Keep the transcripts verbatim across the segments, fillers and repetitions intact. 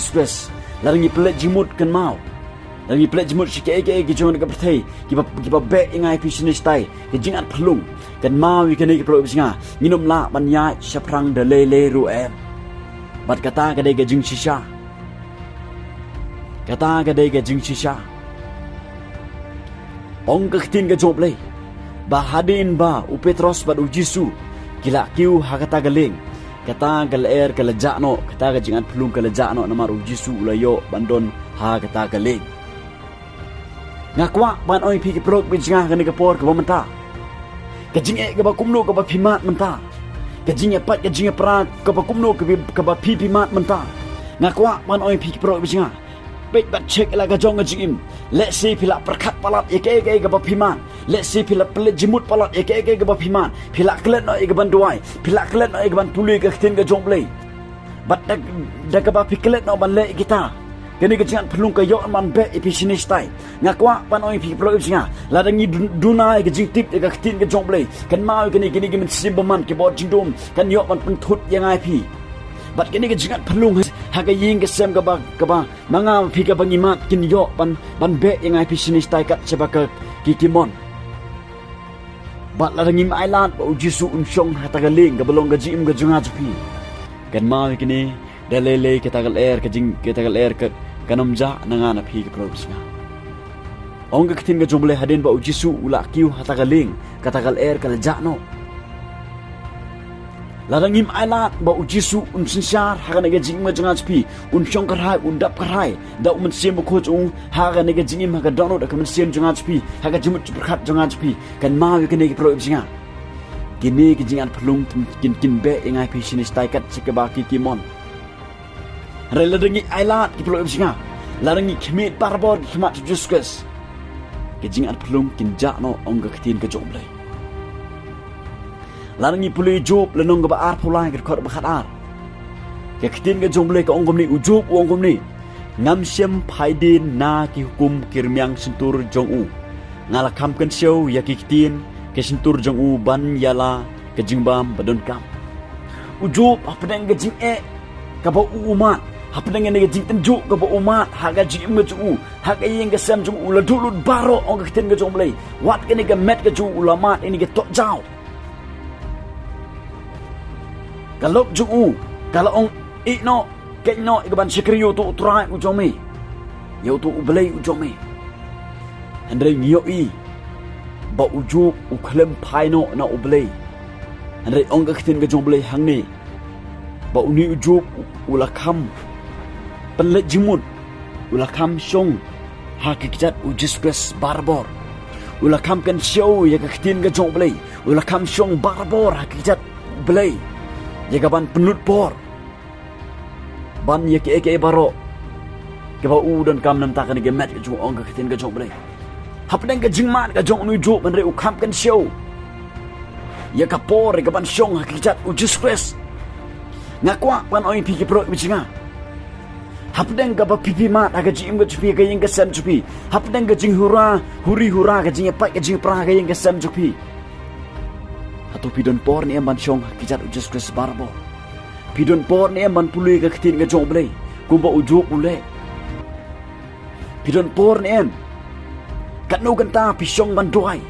Jisu Khrist. Lada ngi pynleit jingmut, kynmaw, lada ngi pynleit jingmut sha kiei kiei ki jong kane ka pyrthei, kiba, kiba beh ïa ngi, phi shane shatai, ka jingat phyllung, kynmaw ïa kane, ki paralok ba jong nga, ngin ym lah ban ïaid shaphrang da lei lei ruh em. Bad kata ka dei ka jingshisha. Kata ka dei ka jingshisha. Ong ka ktien ka jong U Blei ba hadien ba u Petros bad u Jisu ki la kiew ha kata ka lieng, kata ka lyer ka la jah noh, kata ka jingat phyllung ka la jah noh, namar u Jisu u la ïoh ban don ha kata ka lieng. Nga kwah ban ong ïa phi, ki paralok ba jong nga, ha kane ka por kaba mynta, ka jingeh kaba kumno kaba phi mad mynta, Ka jingïapait ka jingïapra kaba kumno kaba, kaba phi phi mad mynta. Nga kwah ban ong ïa phi ki paralok ba jong nga. Peit bad check ïa la ka jong ka jingim. Lehse phi la pyrkhat palat ïa kaei kaei kaba phi mad. Lehse phi la pynleit jingmut palat ïa kaei kaei kaba phi mad. Phi la klet noh ïa kaban duwai. Phi la klet noh ïa kaban pule ka ktien ka jong U Blei. Bad da, da kaba phi klet noh ban leh ïa kita, kane ka jingat phyllung ka ïoh ban beh ïa phi shane shatai. Nga kwah ban ong ïa phi ki paralok ba jong nga, lada ngi dun-, duna ïa ka jingtip ïa ka ktien ka jong U Blei, kynmaw ïa kine, kine ki mynsiem bymman, ki bor jingdum, kan ïoh ban pynthut ïa nga ïa phi. Bad kane ka jingat phyllung ha ka ïing ka sem kaba, kaba ma nga ma phi kaba ngi mad kin ïoh ban, ban beh ïa nga ïa phi shane shatai kat shaba ka ki, ki mon. Bad lada ngim ailad ba U Jisu un shong ha kata ka lieng kaba long ka jingim ka jong nga jong phi, kynmaw ïa kine, da lei lei kata ka lyer ka jing, kata ka lyer ka, kan ym jah na nga na phi ki paralok ba jong nga. Ong ka ktien ka jong U Blei hadien ba U Jisu u la kiew ha kata ka lieng, kata ka lyer ka la jah noh. Lada ngim ailad ba U Jisu un synshar ha kane ka jingim ka jong nga jong phi, un shong kyrhai, un dap kyrhai da U Mynsiem Bakhuid jong u ha kane ka jingim, ha ka dohnud, ha ka mynsiem jong nga jong phi, ha ka jingmut jingpyrkhat jong nga jong phi, kynmaw ïa kine ki paralok ba jong nga. Kine ki jingat phyllung kin, kin, kin beh ïa nga ïa phi shane shatai kat shaba ki, ki mon. Hynrei lada ngi ailad ki paralok ba jong nga, lada ngi khmih barabor ki khmat U Jisu Khrist, ki jingat phyllung kin jah noh, ong ka ktien ka jong U Blei. Lada ngi pule Job lynnong kaba arphew lai, ka dkhot ba khatar. Ka ktien ka jong U Blei ka ong kumne, u Job u ong kumne: Ngam shym phai dien na ki hukum ki rmiang shyntur jong u. Nga la kham kynshew ïa ki ktien ki shyntur jong u ban ïa la ka jingbam ba donkam. U Job hapdeng ka jingeh kaba u, u mad, hapdeng kane ka jingtynjuh kaba u mad ha ka jingim ka jong u, ha ka ïing ka sem jong u, u la duh lut baroh, ong ka ktien ka jong U Blei. Wat kane ka met ka jong u, u la mad ïa kine ki tohjaw. Ka lok jong u ka la ong: Ïeh noh, kheit noh ïa kaban shakri ïa uto U Trai u jong me, ïa uto U Blei u jong me. Hynrei ngi ïohi ba u Job u khlem phai noh na U Blei. Hynrei ong ka ktien ka jong U Blei hangne ba une u Job u, u la kham pynleit jingmut, u la kham shong ha ki kjat U Jisu Khrist barabor. U la kham kynshew ïa ka ktien ka jong U Blei, u la kham shong barabor ha ki kjat U Blei ïa kaban pynlut por ban ïa kiei kiei baroh kiba u donkam na ka bynta kane ka met ka jong u, ong ka ktien ka jong U Blei. Hapdeng ka jingmad ka jong une u Job, hynrei u kham kynshew ïa ka por ïa kaban shong ha ki kjat U Jisu Khrist. Nga kwah ban ong ïa phi ki paralok ba jong nga, hapdeng kaba phi phi mad ha ka jingim ka jong phi, ha ka ïing ka sem jong phi, hapdeng ka jinghura huri hura, ka jingïapait ka jingïapra ha ka ïing ka sem jong phi, hato phi don por ne em ban shong ha ki kjat U Jisu Khrist barabor? Phi don por ne em ban pule ka ktien ka jong U Blei kumba u Job u leh? Phi don por ne em? Katno kynta phi shong ban duwai?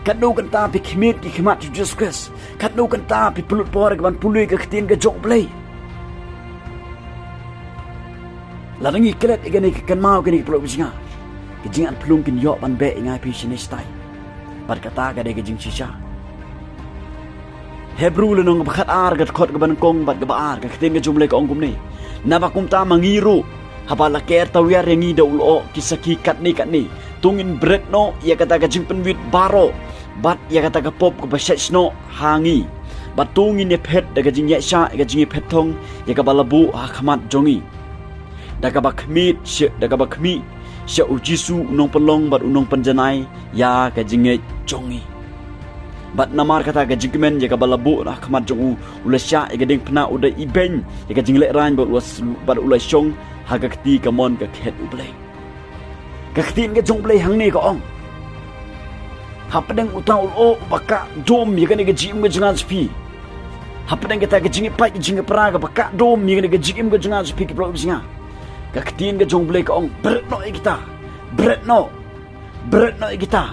Katno kynta phi khmih ki khmat U Jisu Khrist? Katno kynta phi pynlut por ïa kaban pule ka ktien ka jong U Blei? Lada ngi klet ïa kane, kynmaw kine ki paralok ba jong nga, ki jingat phyllung kin ïoh ban beh ïa nga ïa phi shane shatai. Bad kata ka dei ka jingshisha. Hebru lynnong ba khatar, ka dkhot kaba nyngkong bad kaba ar, ka ktien ka jong U Blei ka ong kumne: Naba kumta ma ngi ruh, haba la ker tawiar ïa ngi da u lyoh ki sakhi katne katne, to ngin bret noh ïa kata ka jingpynwit baroh bad ïa kata ka pop kaba shait shnoh ha ngi, bad to ngin ïaphet da ka jingïaishah ïa ka jingïaphet thong ïa kaba la buh ha khmat jong ngi, da kaba khmih sha, da kaba khmih sha U Jisu u nongpynlong bad u nongpynjanai ïa ka jingngeit jong ngi. Bad namar kata ka jingkmen ïa kaba la buh ha khmat jong u, u la shah ïa ka diengphna, u da ibeiñ ïa ka jinglehrain bad u la s-, bad u la shong ha ka kti kamon ka khet U Blei. Ka ktien ka jong U Blei hangne ka ong, hapdeng uta u lyoh uba kah dum ïa kane ka jingim ka jong nga jong phi, hapdeng kata ka jingïapait ka jingïapra kaba kah dum ïa kane ka jingim ka jong nga jong phi ki paralok ba jong nga, ka ktien ka jong U Blei ka ong: Bret noh ïa kita. Bret noh. Bret noh ïa kita.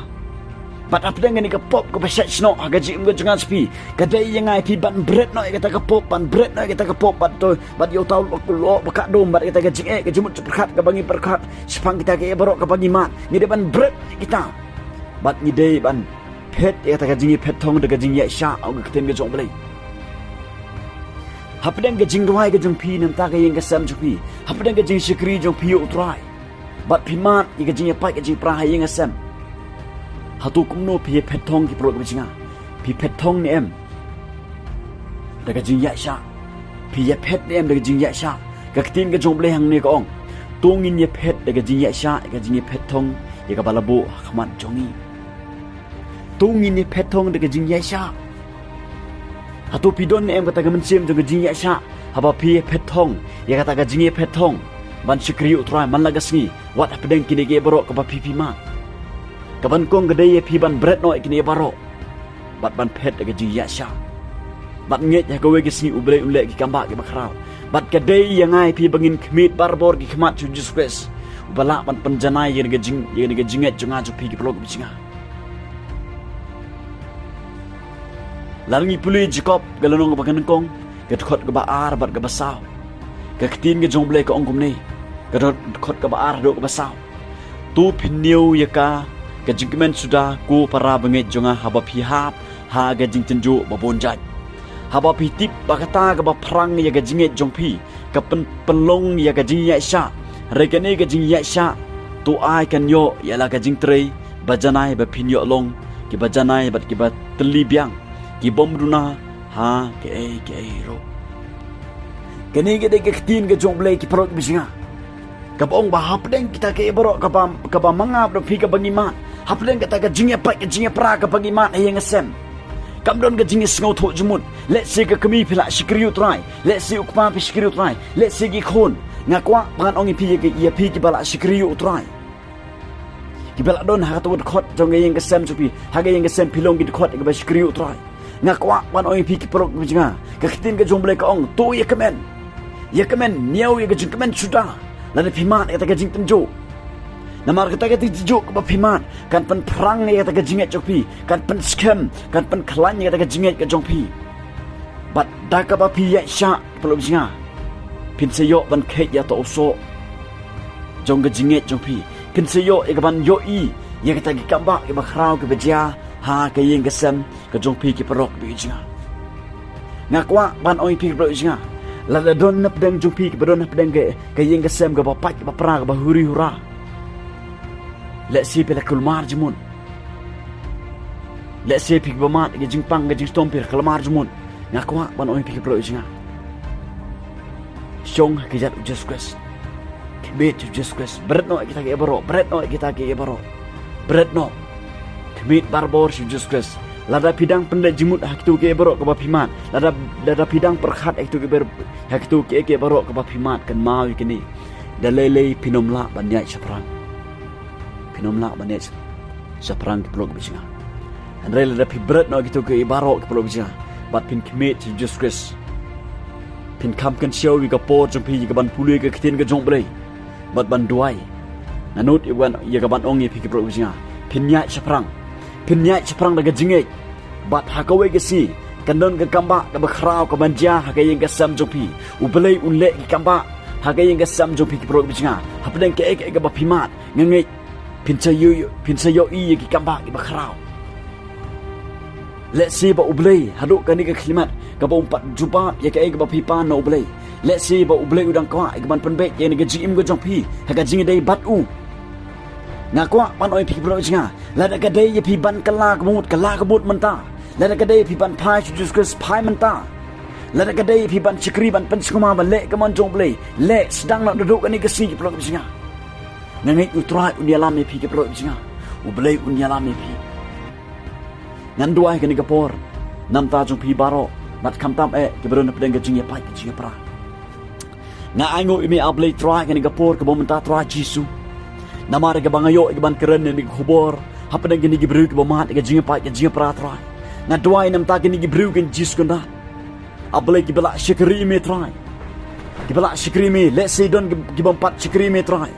Bad hapdeng kane ka pop kaba shait shnoh ha ka jingim ka jong nga jong phi, ka dei ïa nga ïa phi ban bret noh ïa kata ka pop, ban bret noh ïa kata ka pop, bad to, bad ïa uta u lyoh uba kah dum, bad ïa kata ka jingeh, ka jingmut jingpyrkhat kaba ngi pyrkhat shaphang kita kiei baroh kaba ngi mad, ngi dei ban bret ïa kita. Bad ngi dei ban phet ïa kata ka jingïaphet thong da ka jingïaishah, ong ka ktien ka jong U Blei. Hapdeng ka jingduwai ka jong phi na ka bynta ka ïing ka sem jong phi, hapdeng ka jingshakri jong phi ïa U Trai, bad phi mad ïa ka jingïapait ka jingïapra ha ïing ha sem, hato kumno phi ïaphet thong ki paralok ba jong nga? Phi phet thong ne em? da ka jingïaishah. Phi ïaphet ne em da ka jingïaishah? Ka ktien ka jong U Blei hangne ka ong, to ngin ïaphet da ka jingïaishah, ka jingïaphet thong ïa kaba la buh ha khmat jong ngi. To ngin ïaphet thong da ka jingïaishah. Hato phi don ne em kata ka mynsiem jong ka jingïaishah? Haba phi ïaphet thong ïa kata ka jingïaphet thong ban shakri ïa U Trai man la ka sngi, wat hapdeng kine ki baroh kaba phi phi mad. Ka ban kong ka dei ïa phi ban bret noh ïa kine baroh bad ban phet da ka jingïaishah, bad ngeit ha kawei ka sngi U Blei un leh ki kambah kiba khraw. Bad ka dei ïa nga ïa phi ba ngin khmih barabor ki khmat sha U Jisu Khrist, uba lah ban pynjanai ïa ka jing, ïa ka jingngeit jong nga jong phi ki paralok kiba jong nga. Lada ngi pule Jakob ka lynnong kaba nyngkong, ka dkhot kaba ar bad kaba saw, ka ktien ka jong U Blei ka ong kumne, ka dkhot kaba ar haduh kaba saw: To pynñiew ïa ka, ka jingkmen suda, ko para bangeit jong nga, haba phi hap ha ka jingtynjuh ba bun jait. Haba phi tip ba kata kaba phrang ïa ka jingngeit jong phi ka pyn, pynlong ïa ka jingïaishah, hynrei kane ka jingïaishah to ai kan ïoh ïa la ka jingtrei bajanai ba phin ïoh long kiba janai bad kiba tylli biang, ki bym duna ha kaei kaei ruh. Kane ka dei ka ktien ka jong U Blei ki paralok kiba jong nga, kaba ong ba hapdeng kita kiei baroh kaba, kaba ma nga bad phi kaba ngi mad, hapdeng kata ka jingïapait ka jingïapra kaba ngi mad ha ïing ha sem, kam don ka jingïasngewthuh jingmut. Lehse ka kmie phi lah shakri ïa U Trai, lehse u kpa phi shakri ïa U Trai, lehse ki khun. Nga kwah ban ong ïa phi, ïa phi kiba lah shakri ïa U Trai, kiba lah don ha kato ka dkhot jong ka ïing ka sem jong phi, ha ka ïing ka sem phi long ki dkhot kiba shakri ïa U Trai. Nga kwah ban ong ïa phi ki paralok kiba jong nga, ka ktien ka jong U Blei ka ong, to ïa kmen, ïa kmen, ñiew ïa ka jingkmen suda. Lada phi mad ïa kata ka jingtynjuh, namar kata ka jingtynjuh kaba phi mad kan pynphrang ïa kata ka jingngeit jong phi, kan pynskhem, kan pynkhlaiñ ïa kata ka jingngeit ka jong phi. Bad da kaba phi ïaishah, ki paralok kiba jong nga, phin sa ïoh ban kheit ïa uto u soh jong ka jingngeit jong phi. Phin sa ïoh ïa ka ban ïohi ïa kita ki kambah kiba khraw kiba jia ha ka ïing ka sem ka jong phi ki paralok kiba jong nga. Nga kwah ban ong ïa phi ki paralok kiba jong nga, lada don napdeng jong phi kiba don napdeng ka, ka ïing ka sem kaba pait kaba pra kaba huri hura, lehse phi la kulmar jingmut. Lehse phi kiba mad ka jingpang ka jingshitom phi la kulmar jingmut. Nga kwah ban ong ïa phi ki paralok kiba jong nga, shong ha ka jait U Jisu Khrist. Khmih sha U Jisu Khrist. Bret noh ïa kita kiei baroh, bret noh ïa kita kiei baroh. Bret noh. Khmih barabor sha U Jisu Khrist. Lada phi dang pynleit jingmut ha kito kiei baroh kaba phi mad, lada, lada phi dang pyrkhat ha kito kiei bar, ha kito kiei, kiei baroh kaba phi mad, kynmaw ïa kine, da lei lei phin ym lah ban ïaid shaphrang. Phin ym lah ban ïaid shaphrang ki paralok kiba jong nga. Hynrei lada phi bret noh ïa kito kiei baroh ki paralok kiba jong nga, bad phin khmih sha U Jisu Khrist, phin kham kynshew ïa ka por jong phi ïa ka ban pule ïa ka ktien ka jong U Blei bad ban duwai, nga nud ïa ka ban, ïa ka ban ong ïa phi ki paralok kiba jong nga, phin ïaid shaphrang. Phin ïaid shaphrang da ka jingngeit. Bad ha kawei ka sngi kan don ka kambah kaba khraw ka ban jia ha ka ïing ka sem jong phi. U Blei un leh ki kambah ha ka ïing ka sem jong phi ki paralok kiba jong nga. Hapdeng kaei kaei kaba phi mad, nga ngeit phin sa ïoh, phin sa ïohi ïa ki kambah kiba khraw. Lehse ba U Blei haduh kane ka khyllipmat kaba um pat jubab ïa kaei kaba phi pan na U Blei. Lehse ba U Blei u dang kwah ïa ka ban pynbeit ïa kane ka jingim ka jong phi ha ka jingïadei bad u. Nga kwah ban ong ïa phi ki paralok kiba jong nga, lada ka dei ïa phi ban kylla ka mut, kylla ka mut mynta. Lada ka dei ïa phi ban phai sha U Jisu Khrist, phai mynta. Lada ka dei ïa phi ban shakri, ban pynsngewbha, ban leh ka mon jong U Blei, leh sdang noh naduh kane ka sngi ki paralok kiba jong nga. Nga ngeit U Trai un ïalam ïa phi ki paralok kiba jong nga. U Blei un ïalam ïa phi. Ngan duwai ha kane ka por na bynta jong phi baroh, bad khamtam eh kiba don hapdeng ka jingïapait ka jingïapra. Nga ainguh ïa me, A Blei Trai, ha kane ka por kaba mynta, Trai Jisu. Namar kaba nga ïoh ïa ka ban kren ïa kane ka khubor hapdeng kine ki briew kiba mad ïa ka jingïapait ka jingïapra, Trai. Nga duwai na bynta kine ki briew, kine ki jingsngewbha, A Blei, kiba la shakri ïa me, Trai. Kiba la shakri ïa me, lehse don ki, ki bym pat shakri ïa me, Trai.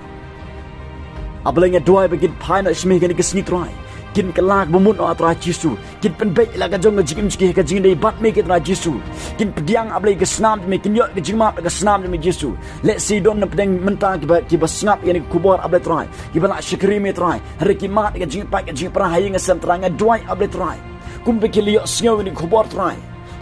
A Blei, nga duwai ba kin phai noh sha me ha kane ka sngi, Trai. Kin kylla ka mut noh, A Trai Jisu. Kin pynbeit ïa la ka jong ka jingim jong ki ha ka jingïadei bad me, Trai Jisu. Kin pdiang, A Blei, ka snam jong me, kin ïoh ka jingmap da ka snam jong me, Jisu. Lehse don na pdeng mynta kiba, kiba sngap ïa kane ka khubor, A Blei Trai, kiba la shakri ïa me, Trai, hynrei ki mad ïa ka jingpait ka jingïapra ha ïing ha sem, Trai. Nga duwai, A Blei Trai, kumba ki la ïohsngew ïa kane ka khubor, Trai,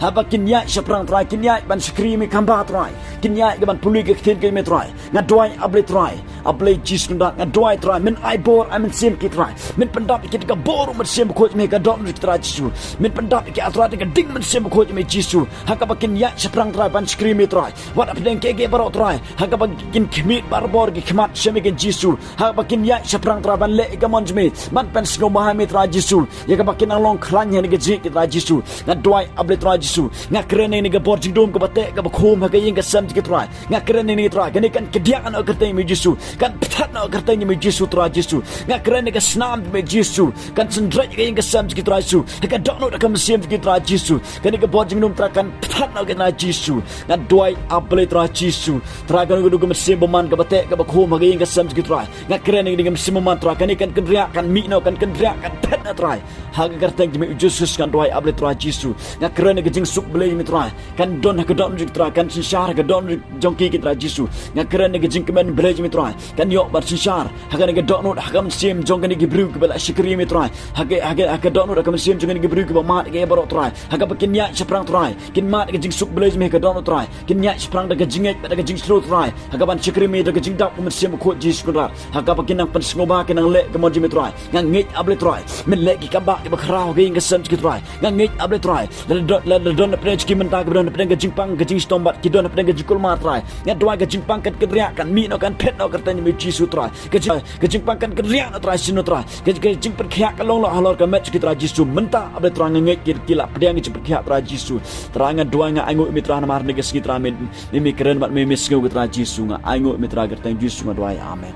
Haba kin ïaid shaphrang Trai, kin ïaid ban shakri ïa me kham bha Trai, kin ïaid ka ban pule ka ktien ka jong me Trai. Nga duwai A Blei Trai, A Blei Jisu Kynrad, nga duwai Trai, men ai bor, ai mynsiem ki Trai. Men pyndap ïa ki da ka bor u Mynsiem Bakhuid jong me ha ka dohnud jong ki Trai Jisu. Men pyndap ïa ki Trai da ka ding Mynsiem Bakhuid jong me Jisu. Ha kaba kin ïaid shaphrang Trai ban shakri ïa me Trai. Wat hapdeng kiei kiei baroh Trai. Ha kaba kin khmih barabor ki khmat sha me Jisu. Ha kaba kin ïaid shaphrang Trai ban leh ïa ka mon jong me. Ban pynsngewbha ïa me Trai Jisu. Ïa kaba kin nang long khlaiñ ha kane ka jingim ki Trai Jisu. Nga duwai A Blei Trai Jisu. Nga kren ïa kane ka bor jingdum kaba teh kaba khum ha ka ïing ka sem jong ki Trai. Nga kren ïa kane Trai. Kane kan kdiah noh ha ka kyrteng jong me Jisu. Kan pynthat noh ha ka kyrteng jong me Jisu Trai Jisu. Nga kren ïa ka snam jong me Jisu. Kan synreit ha ka ïing ka sem jong ki Trai Jisu. Ha ka dohnud ha ka mynsiem jong ki Trai Jisu. Kane ka bor jingdum Trai kan pynthat noh ha ka kyrteng Jisu. Nga duwai A Blei Trai Jisu. Trai kane ka dei ka mynsiem bymman kaba teh kaba khum ha ka ïing ka sem jong ki Trai. Nga kren ïa kane ka mynsiem bymman Trai. Kane kan kynriah, kan mih noh, kan kynriah, kan phet noh Trai. Ha ka kyrteng jong me u Jisu nga duwai A Blei Trai Jisu. Nga kren ïa ka jingsuk Blei jong me Trai. Kan don ha ka dohnud jong ki Trai, kan synshar ha ka dohnud jong ki ki Trai Jisu. Nga kren ïa ka jingkmen Blei jong me Trai. Kan ïoh ban synshar ha kane ka dohnud, ha ka mynsiem jong kine ki briew kiba la shakri ïa me Trai. Ha ka, ha ka, ha ka dohnud, ha ka mynsiem jong kine ki briew kiba mad ïa ka baroh Trai. Ha kaba kin ïaid shaphrang Trai. Kin mad ïa ka jingsuk Blei jong me ha ka dohnud Trai. Kin ïaid shaphrang da ka jingngeit bad da ka jingshlur Trai. Ha kaban shakri ïa me da ka jingdap u Mynsiem Bakhuid Jisu Kynrad. Ha kaba kin nang pynsngewbha, kin nang leh ka mon jong me Trai. Nga ngeit A Blei Trai. Men leh ki kambah kiba khraw ha ka ïing ka sem jong ki Trai. Nga ngeit A Blei Trai. Lada don, lada don na pdeng jong ki mynta kiba don na pdeng ka jingpang, ka jingshitom bad ki don na pdeng ka jingkulmar Trai. Nga duwai ka jingpang kan kynriah, kan mih noh, kan phet noh ha ka kyrteng jong me Jisu Trai. Ka jing, ka jingpang kan kynriah noh Trai, sien noh Trai. Ka, ka jingpynkhiah kan long noh halor ka met jong ki Trai Jisu. Mynta A Blei Trai nga ngeit ki, ki la pdiang ka jingpynkhiah Trai Jisu. Trai nga duwai, nga ainguh ïa me Trai namar kane ka sngi Trai me, me, me kren bad me, me sngew ki Trai Jisu. Nga ainguh ïa me Trai ha ka kyrteng Jisu nga duwai. Amen.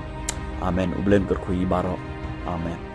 Amen. U Blei un kyrkhu ïa ngi baroh. Amen.